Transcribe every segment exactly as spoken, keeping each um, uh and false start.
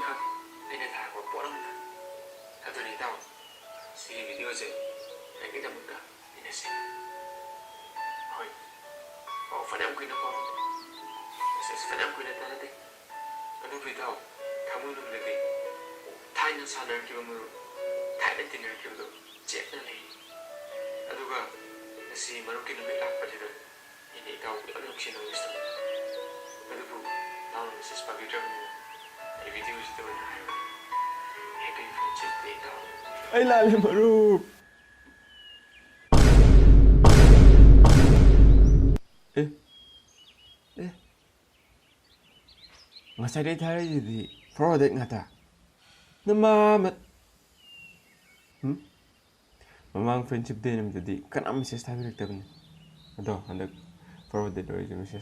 ꯈꯛ ꯑꯩꯅ ꯊꯥꯔꯛꯄ ꯄꯣꯠ ꯑꯃꯇ꯫ ꯑꯗꯨꯅ ꯏꯇꯥꯎ, ꯁꯤꯒꯤ ꯚꯤꯗꯤꯑꯣꯁꯦ ꯅꯪꯒꯤꯗꯃꯛꯇ ꯑꯩꯅ ꯁꯦꯝꯃꯤ꯫ ꯍꯣꯏ, ꯄꯥꯎ ꯐꯅꯌꯥꯝ ꯀꯨꯏꯅ ꯐꯥꯎꯅꯗꯦ, ꯃꯦꯁꯦꯖ ꯐꯅꯌꯥꯝ ꯀꯨꯏꯅ ꯊꯥꯅꯗꯦ꯫ ꯑꯗꯨꯕꯨ ꯏꯇꯥꯎ, ꯊꯃꯣꯏꯅꯨꯡꯗꯗꯤ ꯊꯥꯏꯅ ꯁꯥꯟꯅꯔꯛꯈꯤꯕ ꯃꯔꯨꯞ, ꯊꯥꯏꯅ ꯇꯤꯟꯅꯔꯛꯈꯤꯕꯗꯣ ꯆꯦꯠꯅ ꯂꯩ꯫ ꯑꯗꯨꯒ ꯉꯁꯤ ꯃꯔꯨꯞꯀꯤ ꯅꯨꯃꯤꯠ ꯂꯥꯛꯄꯁꯤꯗ ꯑꯩꯅ ꯏꯇꯥꯎꯕꯨ ꯌꯥꯝ ꯅꯨꯡꯁꯤꯅ wish ꯇꯧꯏ꯫ ꯑꯗꯨꯕꯨ ꯏꯇꯥꯎꯅ ꯃꯦꯁꯦꯖ ꯄꯥꯕꯤꯗ꯭ꯔꯕꯅꯤꯅ ꯑꯩ ꯚꯤꯗꯤꯑꯣꯁꯤꯗ ꯑꯣꯏꯅ ꯍꯥꯏꯔꯒꯦ꯫ Happy Friendship Day, ꯏꯇꯥꯎ꯫ ꯑꯩ ꯂꯥꯜꯂꯦ, ꯃꯔꯨꯞ꯫ ꯑꯦ, ꯑꯦ, ꯉꯁꯥꯏꯗꯩ ꯊꯥꯔꯛꯏꯁꯤꯗꯤ forwarded ꯉꯥꯛꯇ꯫ ꯅꯃꯥ ꯃ-, ꯍꯨꯝ? ꯃꯃꯥꯡ Friendship Day ꯅꯨꯃꯤꯠꯇꯗꯤ ꯀꯅꯥꯝ ꯃꯦꯁꯦꯖ ꯊꯥꯕꯤꯔꯛꯇꯕꯅꯤ꯫ ꯑꯗꯣ ꯍꯟꯗꯛ forwarded ꯑꯣꯏꯔꯤꯁꯦ, ꯃꯦꯁꯦꯖ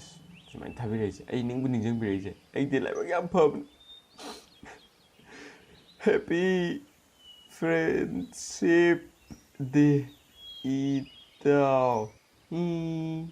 ꯁꯨꯃꯥꯏꯅ ꯊꯥꯕꯤꯔꯛꯏꯁꯦ, ꯑꯩ ꯅꯤꯡꯕꯨ ꯅꯤꯡꯁꯤꯡꯕꯤꯔꯛꯏꯁꯦ, ꯑꯩꯗꯤ ꯂꯥꯏꯕꯛ ꯌꯥꯝ ꯐꯕꯅꯤ꯫ Happy Friendship Day, ꯏꯇꯥꯎ꯫ ꯎꯝ꯫